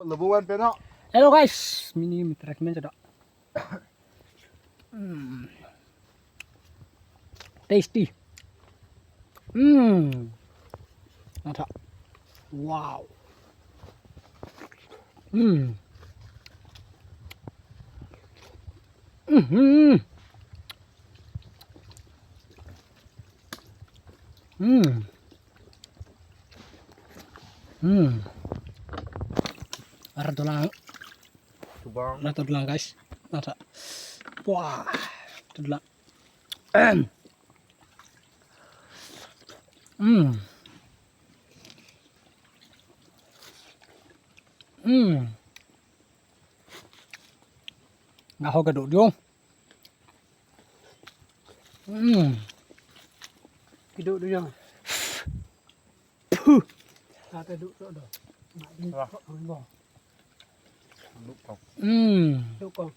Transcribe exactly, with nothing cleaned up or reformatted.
Lebu wan peno. Hello guys, mini mitra kimen chado. Hmm. Tasty. Hmm. Ada. Wow. Hmm. Hmm. Hmm. Hmm. Ara dolang. Tubang. Ara dolang guys. Ada. Wah. Dolang. Hmm. Hmm. Nahok kedo diong. Hmm. Kedo diong. Puh. Kata duk tok do. Mak di tok ang bo. Duk tok. Hmm. Duk tok.